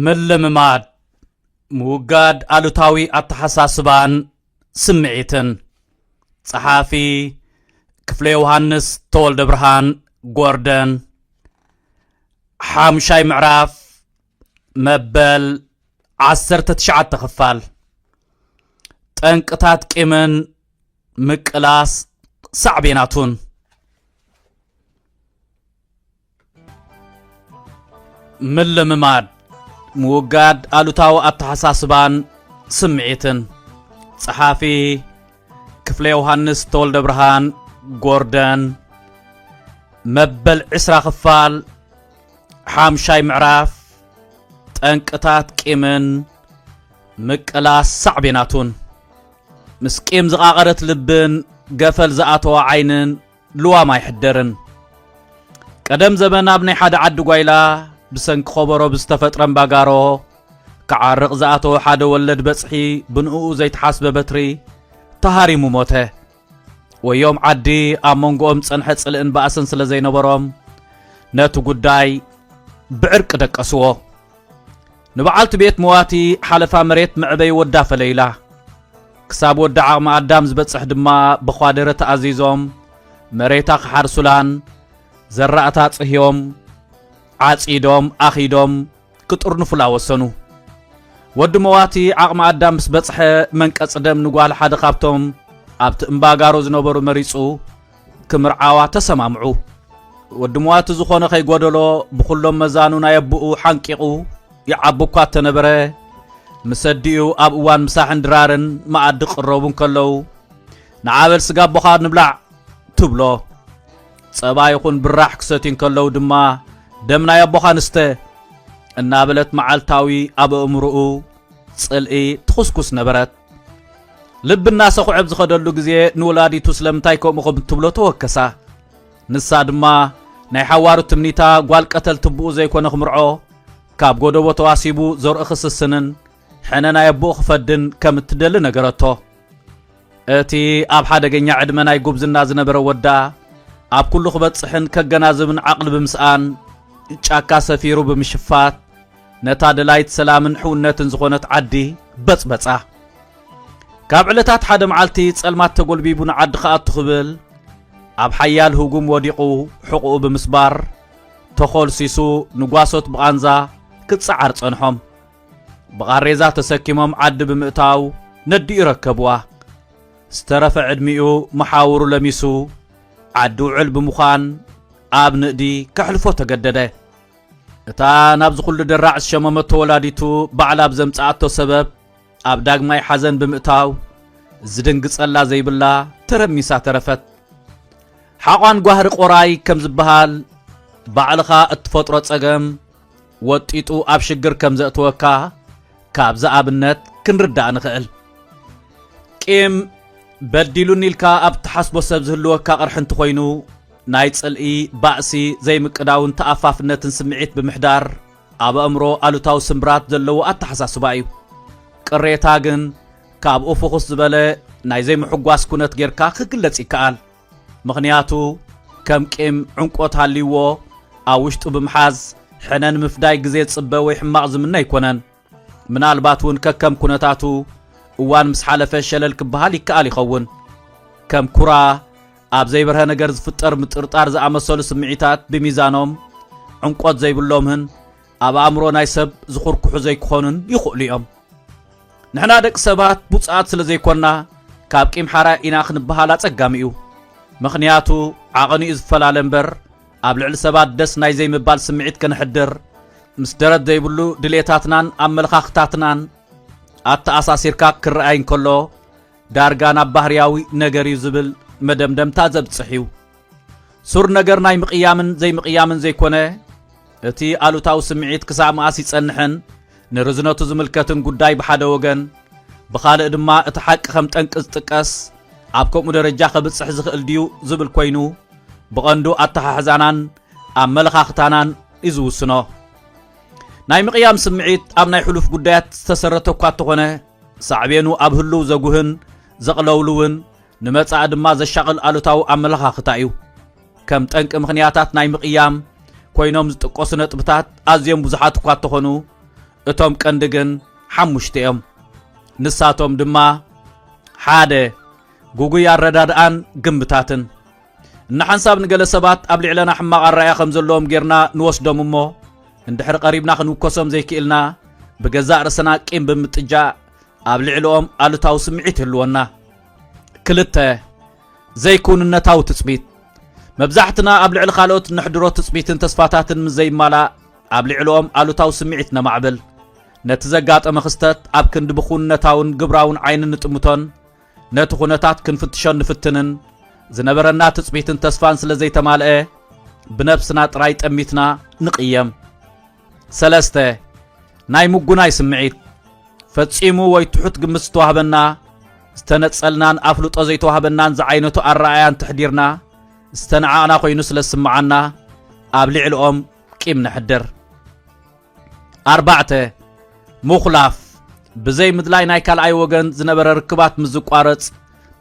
ምልምማድ፣ ምውጋድ ኣሉታዊ ኣተሓሳስባን ስምዒትን። ጸሓፊ ክፍለ ዮሃንስ ተወልደ ብርሃን ጎርደን። ሓሙሻይ ምዕራፍ፣ መበል ዓሰርተ ትሽዓተ ክፋል። ጠንቅታት ቂምን ምቅላስ ሳዕቤናቱን። ምልምማድ፣ ምውጋድ ኣሉታዊ ኣተሓሳስባን ስምዒትን። ጸሓፊ ክፍለ ዮሃንስ ተወልደ ብርሃን ጎርደን። መበል ዕስራ ክፋል፣ ሓምሻይ ምዕራፍ። ጠንቅታት ቂምን ምቅላስ ሳዕቤናቱን። ምስ ቂም ዝቓቐረት ልብን ገፈል ዝኣተዋ ዓይንን ልዋም ኣይሕደርን። ቀደም ዘበን ኣብ ናይ ሓደ ዓዲ ጓይላ ብሰንኪ ከበሮ ብዝተፈጥረ እምባጋሮ ክዓርቕ ዝኣተወ ሓደ ወለድ በጽሒ ብንእኡ ዘይተሓስበ በትሪ ተሃሪሙ ሞተ። ወዮም ዓዲ ኣብ መንጎኦም ጸንሐ ጽልእን ባእስን ስለ ዘይነበሮም ነቲ ጉዳይ ብዕርቂ ደቀስዎ። ንበዓልቲ ቤት መዋቲ ሓለፋ መሬት መዕበይ ወዳ ፈለይላ። ክሳብ ወዲ ዓቕሚ ኣዳም ዝበጽሕ ድማ ብዃደረ ተኣዚዞም መሬታ ክሓርሱላን ዘራእታ ጽህዮም ዓጺዶም ኣኺዶም ክጥርንፉላ ወሰኑ። ወዲ መዋቲ ዓቕሚ ኣዳም ምስ በጽሐ መንቀጽ ደም ንጓል ሓደ ካብቶም ኣብቲ እምባጋሮ ዝነበሩ መሪጹ ክምርዓዋ ተሰማምዑ። ወዲ መዋቲ ዝኾነ ከይጎደሎ ብኹሎም መዛኑ ናይ ኣቦኡ ሓንቂቑ ይዓቢ እኳ እተነበረ፣ ምስ ኣዲኡ ኣብ እዋን ምሳሕን ድራርን መኣዲ ክቕረቡ እንከለዉ፣ "ንዓ በል ስጋ ኣቦኻ ንብላዕ" ትብሎ። "ጸባ ይኹን ብራሕ ክሰትዩ እንከለዉ ድማ ደም ናይ ኣቦኻ ንስተ" እናበለት መዓልታዊ ኣብ ኣእምሮኡ ጽልኢ ትኹስኩስ ነበረት። ልቢ እናሰኹዐ ኣብ ዝኸደሉ ግዜ ንወላዲቱ ስለምንታይ ከምኡ ከም እትብሎ ተወከሳ። ንሳ ድማ ናይ ሓዋሩ ትምኒታ ጓል ቀተልቲ ኣቦኡ ዘይኮነ ክምርዖ፣ ካብ ጎደቦ ተዋሲቡ ዘርኡ ክስስንን ሕነ ናይ ኣቦኡ ክፈድን ከም እትደሊ ነገረቶ። እቲ ኣብ ሓደገኛ ዕድመ ናይ ጉብዝና ዝነበረ ወዳ፣ ኣብ ኩሉ ክበጽሕን ከገናዝብን ዓቕሊ ብምስኣን፣ ጫካ ሰፊሩ ብምሽፋት፣ ነታ ደላይት ሰላምን ሕውነትን ዝኾነት ዓዲ በጽበጻ። ካብ ዕለታት ሓደ መዓልቲ ጸልማት ተጎልቢቡ ንዓዲ ክኣቱ ክብል፣ ኣብ ሓያል ህጉም ወዲቑ ሕቑኡ ብምስባር፣ ተኾልሲሱ ንጓሶት ብቓንዛ ክጸዓር ጸንሖም። ብቓሬዛ ተሰኪሞም ዓዲ ብምእታው ነዲኡ ረከብዋ። ዝተረፈ ዕድሚኡ መሓውሩ ለሚሱ ዓዲ ውዕል ብምዃን ኣብ ንእዲ ከሕልፎ ተገደደ። እታ ናብዚ ኩሉ ደራዕ ዝሸመመቶ ወላዲቱ ባዕላ ብዘምጽኣቶ ሰበብ ኣብ ዳግማይ ሓዘን ብምእታው ዝድንግጸላ ዘይብላ ተረሚሳ ተረፈት። ሓቋን ጓህሪ ቆራይ ከም ዝበሃል ባዕልኻ እትፈጥሮ ጸገም ወጢጡ ኣብ ሽግር ከም ዘእትወካ ካብዚ ኣብነት ክንርዳእ ንኽእል። ቂም በዲሉኒ ኢልካ ኣብ እትሓስቦ ሰብ ዝህልወካ ቅርሒ እንተኾይኑ፣ ናይ ጽልኢ፣ ባእሲ፣ ዘይምቅዳውን ተኣፋፍነትን ስምዒት ብምሕዳር፣ ኣብ ኣእምሮ ኣሉታዊ ስምብራት ዘለዎ ኣተሓሳስባ እዩ። ቅሬታ ግን ካብኡ ፍኹስ ዝበለ ናይ ዘይምሕጓስ ኩነት ጌርካ ክግለጽ ይከኣል። ምኽንያቱ፣ ከም ቂም ዕምቆት ሃልይዎ ኣብ ውሽጡ ብምሓዝ፣ ሕነ ንምፍዳይ ግዜ ዝጽበ ወይ ሕማቕ ዝምነ ኣይኮነን። ምናልባት እውን ከከም ኩነታቱ እዋን ምስ ሓለፈ ሸለል ክበሃል ይከኣል ይኸውን። ከም ኩራ፣ ኣብ ዘይበርሀ ነገር ዝፍጠር ምጥርጣር ዝኣመሰሉ ስምዒታት ብሚዛኖም ዕምቆት ዘይብሎምህን ኣብ ኣእምሮ ናይ ሰብ ዝኹርኩሑ ዘይክኾኑን ይኽእሉ እዮም። ንሕና ደቂ ሰባት ብፁዓት ስለ ዘይኮንና፣ ካብ ቂም ሓራ ኢና ክንበሃል ኣጸጋሚ እዩ። ምኽንያቱ፣ ዓቐኑ እዩ ዝፈላለ እምበር፣ ኣብ ልዕሊ ሰባት ደስ ናይ ዘይምባል ስምዒት ከነሕድር፣ ምስ ደረት ዘይብሉ ድሌታትናን ኣመለኻኽታትናን ኣተኣሳሲርካ ክረኣይ እንከሎ፣ ዳርጋ ናብ ባህርያዊ ነገር እዩ ዝብል መደምደምታ ዘብጽሕ እዩ። ሱር ነገር ናይ ምቕያምን ዘይምቕያምን ዘይኮነ፣ እቲ ኣሉታዊ ስምዒት ክሳብ መኣስ ይጸንሕን ንርዝነቱ ዝምልከትን ጉዳይ ብሓደ ወገን፣ ብኻልእ ድማ እቲ ሓቂ ከም ጠንቂ ዝጥቀስ፣ ኣብ ከምኡ ደረጃ ከብጽሕ ዝኽእል ድዩ ዝብል ኮይኑ፣ ብቐንዱ ኣተሓሕዛናን ኣመለኻኽታናን እዩ ዝውስኖ። ናይ ምቕያም ስምዒት ኣብ ናይ ሕሉፍ ጉዳያት ዝተሰረተ እኳ እንተኾነ፣ ሳዕቤኑ ኣብ ህሉው ዘጉህን ዘቕለውልውን፣ ንመጻኢ ድማ ዘሻቕል ኣሉታዊ ኣመለኻኽታ እዩ። ከም ጠንቂ ምኽንያታት ናይ ምቕያም ኮይኖም ዝጥቀሱ ነጥብታት ኣዝዮም ብዙሓት እኳ እንተኾኑ፣ እቶም ቀንዲ ግን ሓሙሽተ እዮም። ንሳቶም ድማ፣ ሓደ፣ ግጉይ ኣረዳድኣን ግምታትን። እንሓንሳብ ንገለ ሰባት ኣብ ልዕለና ሕማቕ ኣረኣእያ ከም ዘለዎም ጌርና ንወስዶም እሞ፣ እንድሕር ቀሪብና ክንውከሶም ዘይክእልና፣ ብገዛእ ርእስና ቂም ብምጥጃእ ኣብ ልዕሊኦም ኣሉታዊ ስምዒት ይህልወና። ክልተ፣ ዘይክውንነታዊ ትጽቢት። መብዛሕትና ኣብ ልዕሊ ካልኦት እነሕድሮ ትጽቢትን ተስፋታትን ምስ ዘይማላእ፣ ኣብ ልዕሊኦም ኣሉታዊ ስምዒት ነማዕብል። ነቲ ዘጋጠመ ክስተት ኣብ ክንዲ ብክውንነታውን ግብራውን ዓይኒ ንጥምቶን፣ ነቲ ኩነታት ክንፍትሾን ንፍትንን፣ ዝነበረና ትጽቢትን ተስፋን ስለ ዘይተማልአ፣ ብነብስና ጥራይ ጠሚትና ንቕየም። ሰለስተ፣ ናይ ምጉናይ ስምዒት። ፈጺሙ ወይ ትሑት ግምት ዝተዋህበና፣ ዝተነጸልናን ኣፍልጦ ዘይተዋህበናን ዝዓይነቱ ኣረኣእያ እንተሕዲርና፣ ዝተነዓቕና ኮይኑ ስለ ዝስምዓና፣ ኣብ ልዕሊኦም ቂም ነሕድር። ኣርባዕተ፣ ምኹላፍ። ብዘይ ምድላይ ናይ ካልኣይ ወገን ዝነበረ ርክባት ምስ ዝቋረጽ፣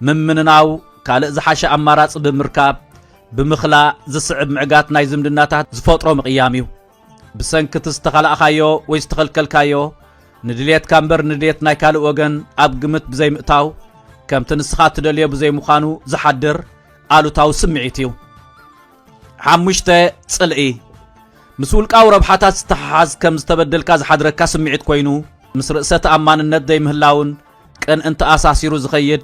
ምምንናው፣ ካልእ ዝሓሸ ኣማራጺ ብምርካብ፣ ብምኽላእ ዝስዕብ ምዕጋት ናይ ዝምድናታት ዝፈጥሮ ምቕያም እዩ። ብሰንኪ እቲ ዝተኸላእኻዮ ወይ ዝተኸልከልካዮ፣ ንድልየትካ እምበር ንድልየት ናይ ካልእ ወገን ኣብ ግምት ብዘይምእታው፣ ከምቲ ንስኻ እትደልዮ ብዘይምዃኑ ዝሓድር ኣሉታዊ ስምዒት እዩ። ሓሙሽተ፣ ጽልኢ። ምስ ውልቃዊ ረብሓታት ዝተሓሓዝ ከም ዝተበደልካ ዝሓድረካ ስምዒት ኮይኑ፣ ምስ ርእሰ ተኣማንነት ዘይምህላውን ቅንእን ተኣሳሲሩ ዝኸይድ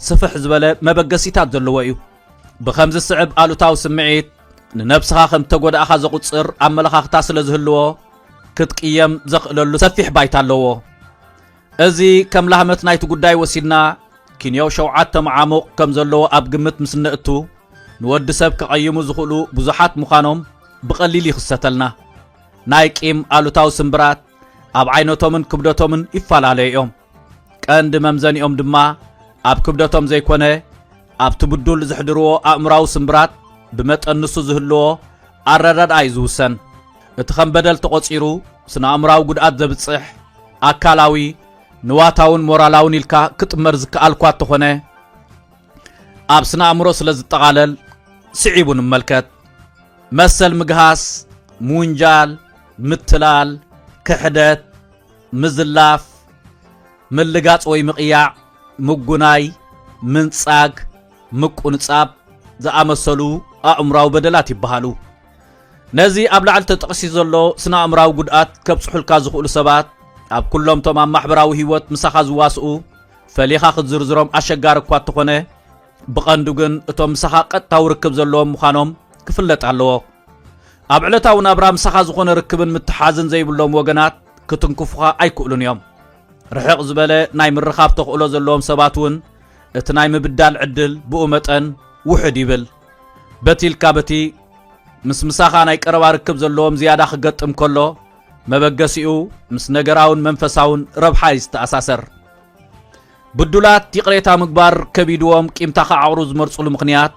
ስፍሕ ዝበለ መበገሲታት ዘለዎ እዩ። ብኸምዚ ዝስዕብ ኣሉታዊ ስምዒት፣ ንነብስኻ ከም እተጎዳእኻ ዘቑጽር ኣመለኻኽታ ስለ ዝህልዎ፣ ክትቅየም ዘኽእለሉ ሰፊሕ ባይታ ኣለዎ። እዚ ከም ላህመት ናይቲ ጉዳይ ወሲድና፣ ኪንዮው ሸውዓተ መዓሙቕ ከም ዘለዎ ኣብ ግምት ምስ እነእቱ፣ ንወዲ ሰብ ከቐይሙ ዝኽእሉ ብዙሓት ምዃኖም ብቐሊል ይኽሰተልና። ናይ ቂም ኣሉታዊ ስምብራት ኣብ ዓይነቶምን ክብደቶምን ይፈላለዩ እዮም። ቀንዲ መምዘኒኦም ድማ ኣብ ክብደቶም ዘይኮነ፣ ኣብቲ ብዱል ዘሕድርዎ ኣእምራዊ ስምብራት ብመጠን ንሱ ዝህልዎ ኣረዳድኣ እዩ ዝውሰን። እቲ ከም በደል ተቖጺሩ ስነ ኣእምራዊ ጉድኣት ዘብጽሕ፣ ኣካላዊ፣ ንዋታውን ሞራላውን ኢልካ ክጥመር ዝከኣል እኳ እንተኾነ፣ ኣብ ስነ ኣእምሮ ስለ ዝጠቓለል ስዒቡ ንመልከት። መሰል ምግሃስ፣ ምውንጃል፣ ምትላል፣ ክሕደት፣ ምዝላፍ፣ ምልጋጽ ወይ ምቕያዕ፣ ምጉናይ፣ ምንጻግ፣ ምቁንጻብ ዝኣመሰሉ ኣእምራዊ በደላት ይበሃሉ። ነዚ ኣብ ላዕሊ ተጠቕሲ ዘሎ ስነ ኣእምራዊ ጉድኣት ከብጽሑልካ ዝኽእሉ ሰባት፣ ኣብ ኩሎም እቶም ኣብ ማሕበራዊ ህይወት ምሳኻ ዝዋስኡ ፈሊኻ ክትዝርዝሮም ኣሸጋሪ እኳ እንተኾነ፣ ብቐንዱ ግን እቶም ምሳኻ ቀጥታዊ ርክብ ዘለዎም ምዃኖም ክፍለጥ ኣለዎ። ኣብ ዕለታዊ ናብራ ምሳኻ ዝኾነ ርክብን ምትሓዝን ዘይብሎም ወገናት ክትንክፉኻ ኣይክእሉን እዮም። ርሕቕ ዝበለ ናይ ምርኻብ ተኽእሎ ዘለዎም ሰባት እውን እቲ ናይ ምብዳል ዕድል ብኡ መጠን ውሑድ ይብል። በቲ ኢልካ በቲ ምስ ምሳኻ ናይ ቀረባ ርክብ ዘለዎም ዝያዳ ክገጥም ከሎ፣ መበገሲኡ ምስ ነገራውን መንፈሳውን ረብሓ እዩ ዝተኣሳሰር። ብዱላት ይቕሬታ ምግባር ከቢድዎም ቂምታ ክዓቕሩ ዝመርጹሉ ምኽንያት፣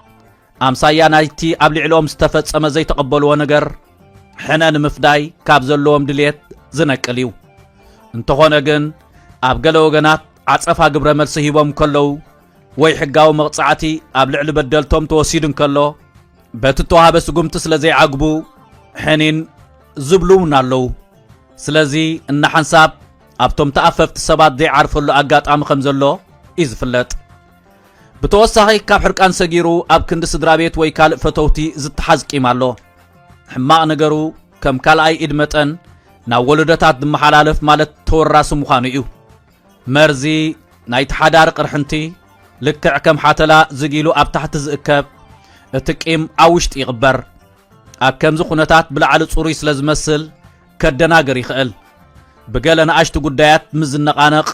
ኣምሳያ ናይቲ ኣብ ልዕሊኦም ዝተፈጸመ ዘይተቐበልዎ ነገር ሕነ ንምፍዳይ ካብ ዘለዎም ድልየት ዝነቅል እዩ። እንተኾነ ግን፣ ኣብ ገለ ወገናት ዓጸፋ ግብረ መልሲ ሂቦም ከለዉ ወይ ሕጋዊ መቕጻዕቲ ኣብ ልዕሊ በደልቶም ተወሲዱ እንከሎ፣ በቲ እተዋህበ ስጉምቲ ስለ ዘይዓግቡ ሕኒን ዝብሉ እውን ኣለዉ። ስለዚ፣ እናሓንሳብ ኣብቶም ተኣፈፍቲ ሰባት ዘይዓርፈሉ ኣጋጣሚ ከም ዘሎ እዩ ዝፍለጥ። ብተወሳኺ፣ ካብ ሕርቃን ሰጊሩ ኣብ ክንዲ ስድራ ቤት ወይ ካልእ ፈተውቲ ዝተሓዝ ቂም ኣሎ። ሕማቕ ነገሩ፣ ከም ካልኣይ ኢድ መጠን ናብ ወለዶታት ዝመሓላለፍ፣ ማለት ተወራሲ ምዃኑ እዩ። መርዚ ናይቲ ሓዳር ቅርሕንቲ፣ ልክዕ ከም ሓተላ ዝግ ኢሉ ኣብ ታሕቲ ዝእከብ፣ እቲ ቂም ኣብ ውሽጢ ይቕበር። ኣብ ከምዚ ኩነታት ብላዕሊ ጽሩይ ስለ ዝመስል፣ ከደናግር ይኽእል። ብገለ ንኣሽቱ ጉዳያት ምስ ዝነቓነቕ፣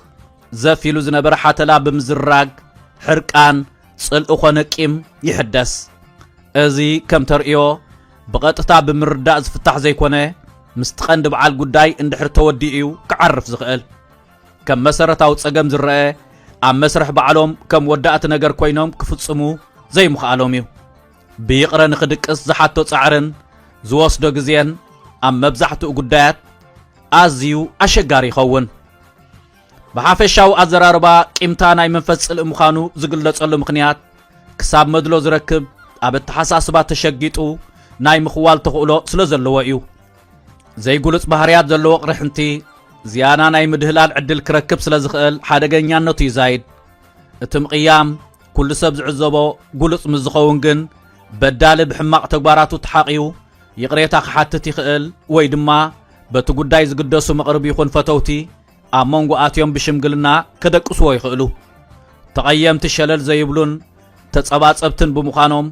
ዘፍ ኢሉ ዝነበረ ሓተላ ብምዝራግ፣ ሕርቃን፣ ጽልኢ ኾነ ቂም ይሕደስ። እዚ ከም ተርእዮ ብቐጥታ ብምርዳእ ዝፍታሕ ዘይኮነ፣ ምስቲ ቀንዲ በዓል ጉዳይ እንድሕር ተወዲኡ እዩ ክዓርፍ ዝኽእል። ከም መሰረታዊ ጸገም ዝረአ፣ ኣብ መስርሕ ባዕሎም ከም ወዳእቲ ነገር ኮይኖም ክፍጽሙ ዘይምኽኣሎም እዩ። ብይቕረ ንኽድቅስ ዝሓቶ ጻዕርን ዝወስዶ ግዜን ኣብ መብዛሕትኡ ጉዳያት ኣዝዩ ኣሸጋሪ ይኸውን። ብሓፈሻዊ ኣዘራርባ፣ ቂምታ ናይ መንፈስ ጽልኢ ምዃኑ ዝግለጸሉ ምኽንያት፣ ክሳብ መድሎ ዝረክብ፣ ኣብ ኣተሓሳስባ ተሸጊጡ ናይ ምኽዋል ተኽእሎ ስለ ዘለዎ እዩ። ዘይጉሉጽ ባህርያት ዘለዎ ቅርሕንቲ፣ ዝያዳ ናይ ምድህላል ዕድል ክረክብ ስለ ዝኽእል፣ ሓደገኛነቱ ይዛይድ። እቲ ምቕያም፣ ኩሉ ሰብ ዝዕዘቦ፣ ጉሉጽ ምስ ዝኸውን ግን፣ በዳሊ ብሕማቕ ተግባራቱ ተሓቕዩ ይቕሬታ ክሓትት ይኽእል፣ ወይ ድማ በቲ ጉዳይ ዝግደሱ መቕርብ ይኹን ፈተውቲ ኣብ መንጎ ኣትዮም ብሽምግልና ከደቅስዎ ይኽእሉ። ተቐየምቲ ሸለል ዘይብሉን ተጸባጸብትን ብምዃኖም፣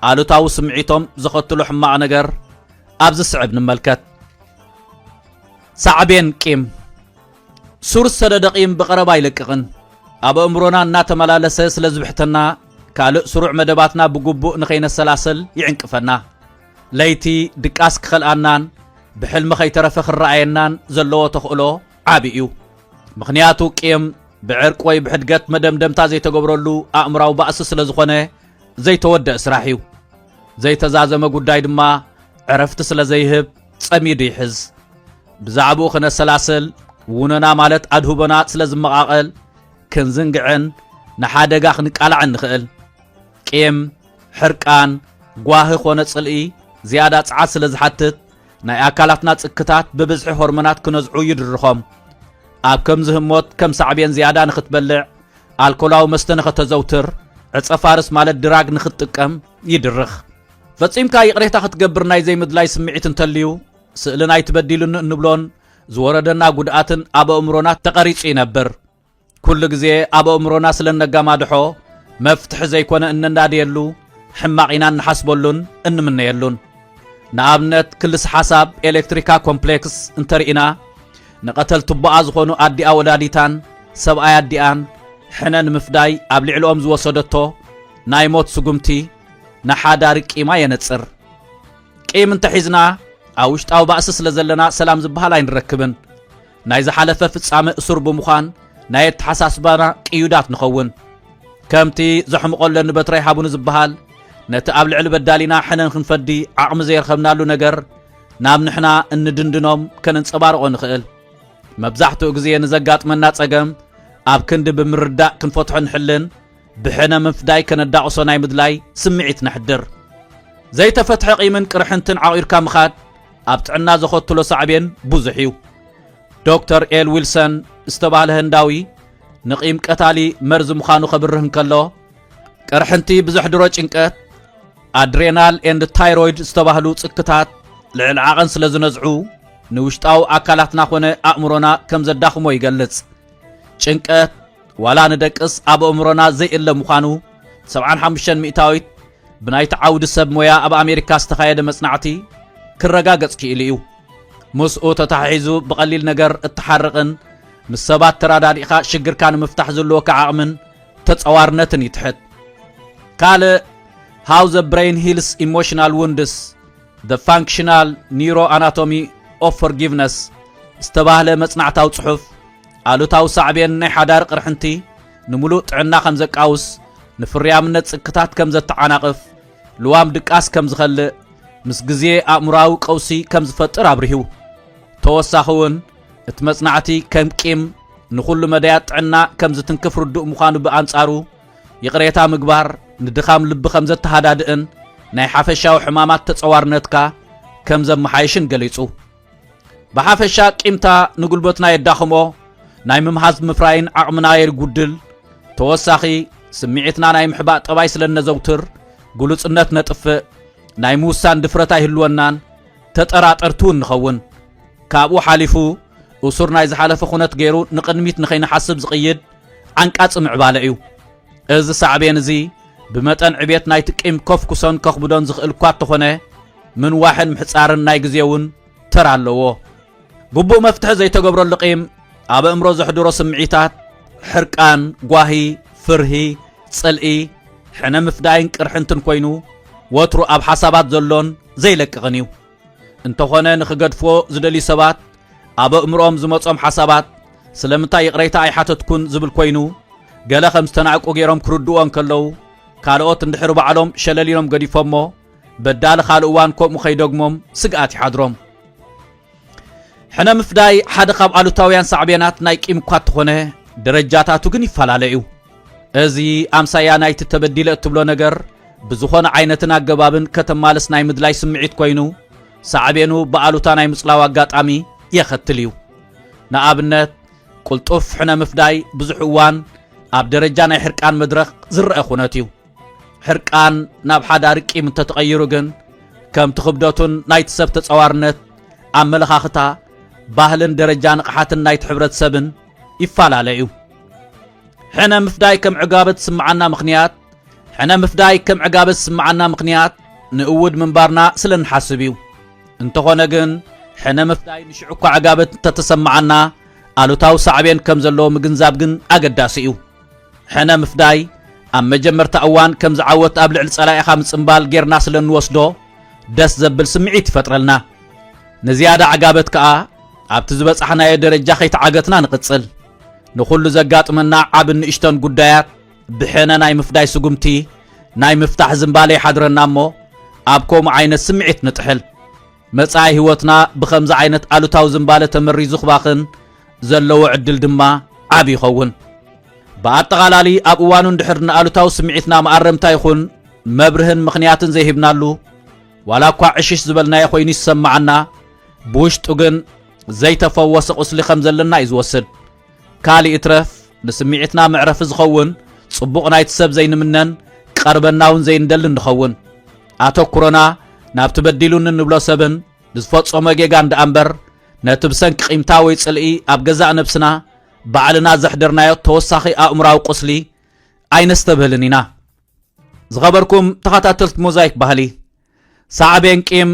ኣሉታዊ ስምዒቶም ዘኸትሎ ሕማቕ ነገር ኣብዚ ስዕብ ንመልከት። ሳዕቤን ቂም። ሱር ዝሰደደ ቂም ብቐረባ ኣይለቅቕን። ኣብ ኣእምሮና እናተመላለሰ ስለ ዝብሕተና፣ ካልእ ስሩዕ መደባትና ብግቡእ ንኸይነሰላስል ይዕንቅፈና። ለይቲ ድቃስ ክኸልኣናን ብሕልሚ ከይተረፈ ክረኣየናን ዘለዎ ተኽእሎ ዓቢ እዩ። ምኽንያቱ ቂም ብዕርቂ ወይ ብሕድገት መደምደምታ ዘይተገብረሉ ኣእምራዊ ባእሲ ስለ ዝኾነ ዘይተወደእ ስራሕ እዩ። ዘይተዛዘመ ጉዳይ ድማ ዕረፍቲ ስለ ዘይህብ ጸሚዱ ይሕዝ። ብዛዕባኡ ክነሰላስል ውኖና ማለት ኣድህቦና ስለ ዝመቓቐል ክንዝንግዕን ንሓደጋ ክንቃላዕን ንኽእል። ቂም፣ ሕርቃን፣ ጓሂ ኾነ ጽልኢ ዝያዳ ጸዓት ስለ ዝሓትት ናይ ኣካላትና ጽክታት ብብዝሒ ሆርሞናት ክነዝዑ ይድርኾም። ኣብ ከምዚ ህሞት ከም ሳዕቤን ዝያዳ ንኽትበልዕ፣ ኣልኮላዊ መስተ ንኸተዘውትር፣ ዕጸ ፋርስ ማለት ድራግ ንኽትጥቀም ይድርኽ። ፈጺምካ ይቕሬታ ክትገብር ናይ ዘይምድላይ ስምዒት እንተልዩ፣ ስእሊ ናይቲ በዲሉኒ እንብሎን ዝወረደና ጉድኣትን ኣብ ኣእምሮና ተቐሪጹ ይነብር። ኩሉ ግዜ ኣብ ኣእምሮና ስለ እነጋማድሖ፣ መፍትሒ ዘይኮነ እነናድየሉ፣ ሕማቕ ኢና እንሓስበሉን እንምነየሉን። ንኣብነት፣ ክልስ ሓሳብ ኤሌክትሪካ ኮምፕሌክስ እንተርኢና፣ ንቐተልቲ ኣቦኣ ዝኾኑ ኣዲኣ ወላዲታን ሰብኣይ ኣዲኣን ሕነ ንምፍዳይ ኣብ ልዕሊኦም ዝወሰደቶ ናይ ሞት ስጉምቲ ንሓዳሪ ቂማ የነጽር። ቂም እንተሒዝና፣ ኣብ ውሽጣዊ ባእሲ ስለ ዘለና ሰላም ዝበሃል ኣይንረክብን። ናይ ዝሓለፈ ፍጻመ እሱር ብምዃን ናይ ኣተሓሳስባና ቅዩዳት ንኸውን። ከምቲ ዘሕምቖ ኣለኒ በትረይ ሃቡኒ ዝበሃል፣ ነቲ ኣብ ልዕሊ በዳሊና ሕነን ክንፈዲ ዓቕሚ ዘይረኸብናሉ ነገር ናብ ንሕና እንድንድኖም ከነንጸባርቖ ንኽእል። መብዛሕትኡ ግዜ ንዘጋጥመና ጸገም ኣብ ክንዲ ብምርዳእ ክንፈትሖ ንሕልን፣ ብሕነ ምፍዳይ ከነዳቕሶ ናይ ምድላይ ስምዒት ነሕድር። ዘይተፈትሐ ቂምን ቅርሕንትን ዓቒርካ ምኻድ ኣብ ጥዕና ዘኸትሎ ሳዕቤን ብዙሕ እዩ። ዶክተር ኤል ዊልሰን ዝተባህለ ህንዳዊ ንቂም ቀታሊ መርዚ ምዃኑ ከብርህ እንከሎ፣ ቅርሕንቲ ብዘሕድሮ ጭንቀት፣ ኣድሬናል ኤንድ ታይሮይድ ዝተባህሉ ጽክታት ልዕሊ ዓቐን ስለ ዝነዝዑ፣ ንውሽጣዊ ኣካላትና ኾነ ኣእምሮና ከም ዘዳኽሞ ይገልጽ። ጭንቀት፣ ዋላ ንደቅስ ኣብ ኣእምሮና ዘይእለ ምዃኑ፣ ሰብዓን ሓሙሽተን ሚእታዊት ብናይቲ ዓውዲ ሰብ ሞያ ኣብ ኣሜሪካ ዝተኻየደ መጽናዕቲ ክረጋገጽ ክኢሉ እዩ። ምስኡ ተተሓሒዙ ብቐሊል ነገር እትሓርቕን ምስ ሰባት ተራዳዲእኻ ሽግርካ ንምፍታሕ ዝህልወካ ዓቕምን ተጸዋርነትን ይትሕት። ካልእ፣ How the Brain Heals Emotional Wounds፣ The Functional Neuroanatomy of Forgiveness ዝተባህለ መጽናዕታዊ ጽሑፍ፣ ኣሉታዊ ሳዕቤን ናይ ሓዳር ቅርሕንቲ ንምሉእ ጥዕና ከም ዘቃውስ፣ ንፍርያምነት ጽክታት ከም ዘተዓናቕፍ፣ ልዋም ድቃስ ከም ዝኸልእ፣ ምስ ግዜ ኣእምሮኣዊ ቀውሲ ከም ዝፈጥር ኣብሪሁ። ተወሳኺ እውን፣ እቲ መጽናዕቲ ከም ቂም ንኹሉ መዳያት ጥዕና ከም ዝትንክፍ ርዱእ ምዃኑ፣ ብኣንጻሩ ይቕሬታ ምግባር ንድኻም ልቢ ከም ዘተሃዳድእን ናይ ሓፈሻዊ ሕማማት ተጸዋርነትካ ከም ዘመሓይሽን ገሊጹ። ብሓፈሻ ቂምታ ንጉልበትና የዳኽሞ፣ ናይ ምምሃዝ ምፍራይን ዓቕምና የጉድል። ተወሳኺ ስምዒትና ናይ ምሕባእ ጠባይ ስለ እነዘውትር፣ ግሉጽነት ነጥፍእ፣ ናይ ምውሳን ድፍረት ኣይህልወናን፣ ተጠራጠርቲ እውን ንኸውን። ካብኡ ሓሊፉ፣ እሱር ናይ ዝሓለፈ ኩነት ገይሩ ንቕድሚት ንኸይንሓስብ ዝቕይድ ዓንቃጺ ምዕባለ እዩ። እዚ ሳዕቤን እዚ ብመጠን ዕቤት ናይቲ ቂም ከፍኩሶን ከኽብዶን ዝኽእል እኳ እንተኾነ፣ ምንዋሕን ምሕጻርን ናይ ግዜ እውን ተራ ኣለዎ። ግቡእ መፍትሒ ዘይተገብረሉ ቂም ኣብ ኣእምሮ ዘሕድሮ ስምዒታት፣ ሕርቃን፣ ጓሂ፣ ፍርሂ፣ ጽልኢ፣ ሕነ ምፍዳይን ቅርሕንትን ኮይኑ፣ ወትሩ ኣብ ሓሳባት ዘሎን ዘይለቅቕን እዩ። እንተኾነ ንኽገድፍዎ ዝደልዩ ሰባት ኣብ ኣእምሮኦም ዝመጾም ሓሳባት ስለምንታይ ይቕሬታ ኣይሓተትኩን ዝብል ኮይኑ፣ ገለ ከም ዝተናዕቁ ገይሮም ክርድእዎ እንከለዉ፣ ካልኦት እንድሕር ባዕሎም ሸለል ኢሎም ገዲፎሞ፣ በዳሊ ካልእ እዋን ከምኡ ከይደግሞም ስግኣት ይሓድሮም። ሕነ ምፍዳይ ሓደ ካብ ኣሉታውያን ሳዕቤናት ናይ ቂም እኳ እንተኾነ፣ ደረጃታቱ ግን ይፈላለ እዩ። እዚ ኣምሳያ ናይቲ ተበዲለ እትብሎ ነገር ብዝኾነ ዓይነትን ኣገባብን ከተማልስ ናይ ምድላይ ስምዒት ኮይኑ፣ ሳዕቤኑ ብኣሉታ ናይ ምጽላው ኣጋጣሚ የኸትል እዩ። ንኣብነት፣ ቅልጡፍ ሕነ ምፍዳይ ብዙሕ እዋን ኣብ ደረጃ ናይ ሕርቃን መድረኽ ዝረአ ኩነት እዩ። ሕርቃን ናብ ሓዳር ቂም እንተተቐይሩ ግን፣ ከምቲ ክብደቱን ናይቲ ሰብ ተጸዋርነት፣ ኣመለኻኽታ፣ ባህልን ደረጃ ንቕሓትን ናይቲ ሕብረተሰብን ይፈላለ እዩ። ሕነ ምፍዳይ ከም ዕጋበት ዝስምዓና ምኽንያት፣ ሕነ ምፍዳይ ከም ዕጋበት ዝስምዓና ምኽንያት ንእውድ ምንባርና ስለ እንሓስብ እዩ። እንተኾነ ግን፣ ሕነ ምፍዳይ ንሽዑ እኳ ዕጋበት እንተተሰምዓና፣ ኣሉታዊ ሳዕቤን ከም ዘለዎ ምግንዛብ ግን ኣገዳሲ እዩ። ሕነ ምፍዳይ ኣብ መጀመርታ እዋን ከም ዝዓወት ኣብ ልዕሊ ጸላኢኻ ምጽንባል ጌርና ስለ እንወስዶ፣ ደስ ዘብል ስምዒት ይፈጥረልና። ንዝያዳ ዕጋበት ከኣ ኣብቲ ዝበጻሕናዮ ደረጃ ከይተዓገትና ንቕጽል። ንኹሉ ዘጋጥመና ዓብን ንእሽቶን ጉዳያት ብሕነ ናይ ምፍዳይ ስጉምቲ ናይ ምፍታሕ ዝንባለ ይሓድረና እሞ፣ ኣብ ከምኡ ዓይነት ስምዒት ንጥሕል። መጻኢ ህይወትና ብኸምዚ ዓይነት ኣሉታዊ ዝንባለ ተመሪዙ ክባኽን ዘለዎ ዕድል ድማ ዓቢ ይኸውን። ብኣጠቓላሊ ኣብ እዋኑ እንድሕር ንኣሉታዊ ስምዒትና መኣረምታ ይኹን መብርህን ምኽንያትን ዘይሂብናሉ፣ ዋላ እኳ ዕሽሽ ዝበልናዮ ኮይኑ ይሰምዓና፣ ብውሽጡ ግን ዘይተፈወሰ ቁስሊ ከም ዘለና እዩ ዝወስድ። ካልእ ይትረፍ፣ ንስምዒትና መዕረፊ ዝኸውን ጽቡቕ ናይቲ ሰብ ዘይንምነን ክቐርበና እውን ዘይንደልን ንኸውን። ኣተኩሮና ናብቲ በዲሉኒ እንብሎ ሰብን ንዝፈጸሞ ጌጋን ደኣ እምበር፣ ነቲ ብሰንኪ ቂምታ ወይ ጽልኢ ኣብ ገዛእ ነብስና ባዕልና ዘሕደርናዮ ተወሳኺ ኣእምራዊ ቁስሊ ኣይነስተብህልን ኢና። ዝኸበርኩም ተኸታተልቲ ሞዛይክ ባህሊ፣ ሳዕቤን ቂም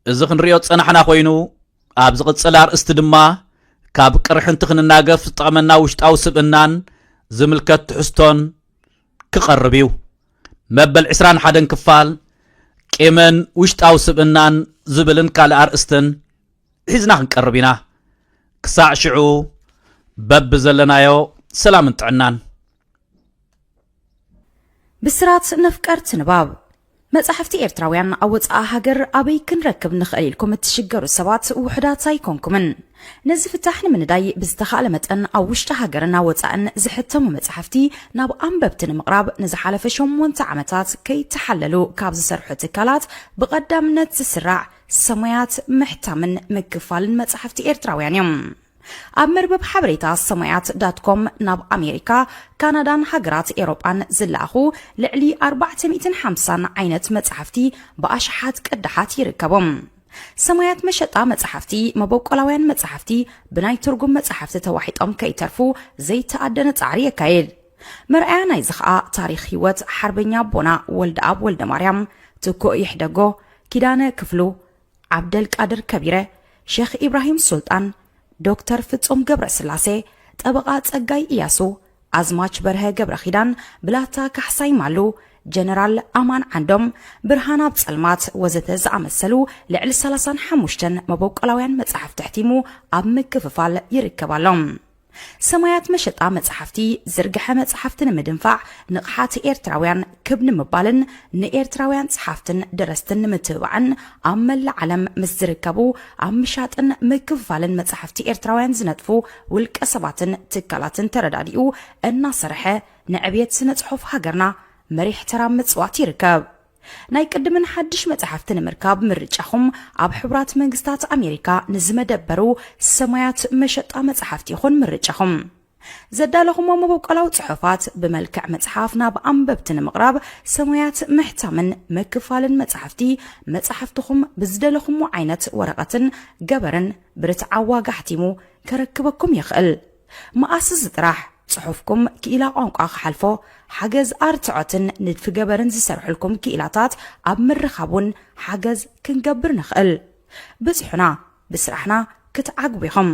እዚ ክንሪኦ ዝጸናሕና ኮይኑ፣ ኣብ ዝቕጽል ኣርእስቲ ድማ ካብ ቅርሕንቲ ክንናገፍ ዝጠቕመና ውሽጣዊ ስብእናን ዝምልከት ትሕዝቶን ክቐርብ እዩ። መበል ዕስራን ሓደን ክፋል፣ ቂምን ውሽጣዊ ስብእናን ዝብልን ካልእ ኣርእስትን ሒዝና ክንቀርብ ኢና። ክሳዕ ሽዑ፣ በብዘለናዮ ሰላምን ጥዕናን። ብስራት ነፍቀርቲ ንባብ። መጻሕፍቲ ኤርትራውያን ኣብ ወጻኢ ሃገር ኣበይ ክንረክብ ንኽእል ኢልኩም እትሽገሩ ሰባት ውሑዳት ኣይኮንኩምን። ነዚ ፍታሕ ንምንዳይ ብዝተኻእለ መጠን ኣብ ውሽጢ ሃገርን ኣብ ወጻእን ዝሕተሙ መጻሕፍቲ ናብ ኣንበብቲ ንምቕራብ ንዝሓለፈ ሸሞንተ ዓመታት ከይተሓለሉ ካብ ዝሰርሑ ትካላት ብቐዳምነት ዝስራዕ ሰማያት ምሕታምን ምክፋልን መጻሕፍቲ ኤርትራውያን እዮም። ኣብ መርበብ ሓበሬታ ሰማያት ዳት ኮም ናብ ኣሜሪካ፣ ካናዳን ሃገራት ኤውሮጳን ዝለኣኹ ልዕሊ ኣርባዕተ ሚእትን ሓምሳን ዓይነት መጻሕፍቲ ብኣሽሓት ቅዳሓት ይርከቦም። ሰማያት መሸጣ መጻሕፍቲ መበቆላውያን መጻሕፍቲ ብናይ ትርጉም መጻሕፍቲ ተዋሒጦም ከይተርፉ ዘይተኣደነ ጻዕሪ የካይድ። መርኣያ ናይዚ ኸኣ ታሪኽ ህይወት ሓርበኛ ኣቦና ወልደኣብ ወልደማርያም፣ ትኩእ ይሕደጎ፣ ኪዳነ ክፍሉ፣ ዓብደልቃድር ከቢረ፣ ሸኽ ኢብራሂም ሱልጣን፣ ዶክተር ፍጹም ገብረስላሴ፣ ጠበቓ ጸጋይ ኢያሱ፣ ኣዝማች በርሀ ገብረኺዳን፣ ብላታ ካሕሳይ ማሉ፣ ጀነራል ኣማን ዓንዶም፣ ብርሃን ኣብ ጸልማት ወዘተ ዝኣመሰሉ ልዕሊ ሰላሳን ሓሙሽተን መበቆላውያን መጻሕፍቲ ኣሕቲሙ ኣብ ምክፍፋል ይርከብ ኣሎ። ሰማያት መሸጣ መጻሕፍቲ ዝርግሐ መጻሕፍቲ ንምድንፋዕ፣ ንቕሓት ኤርትራውያን ክብ ንምባልን ንኤርትራውያን ጸሓፍትን ደረስትን ንምትብባዕን ኣብ መላእ ዓለም ምስ ዝርከቡ ኣብ ምሻጥን ምክፍፋልን መጻሕፍቲ ኤርትራውያን ዝነጥፉ ውልቀ ሰባትን ትካላትን ተረዳዲኡ እናሰርሐ ንዕብየት ስነ ጽሑፍ ሃገርና መሪሕ ተራ ኣብ ምጽዋት ይርከብ። ናይ ቅድምን ሓድሽ መጻሕፍቲ ንምርካብ ምርጫኹም ኣብ ሕቡራት መንግስታት ኣሜሪካ ንዝመደበሩ ሰማያት መሸጣ መጻሕፍቲ ይኹን ምርጫኹም። ዘዳለኹሞ መበቆላዊ ጽሑፋት ብመልክዕ መጽሓፍ ናብ ኣንበብቲ ንምቕራብ ሰማያት ምሕታምን ምክፋልን መጻሕፍቲ፣ መጻሕፍትኹም ብዝደለኹሞ ዓይነት ወረቐትን ገበርን ብርትዓዊ ዋጋ ኣሕቲሙ ከረክበኩም ይኽእል። መኣስ እዚ ጥራሕ፣ ጽሑፍኩም ክኢላ ቋንቋ ክሓልፎ፣ ሓገዝ ኣርትዖትን ንድፊ ገበርን ዝሰርሑልኩም ክኢላታት ኣብ ምርኻብ እውን ሓገዝ ክንገብር ንኽእል። ብጽሑና፣ ብስራሕና ክትዓግቡ ኢኹም።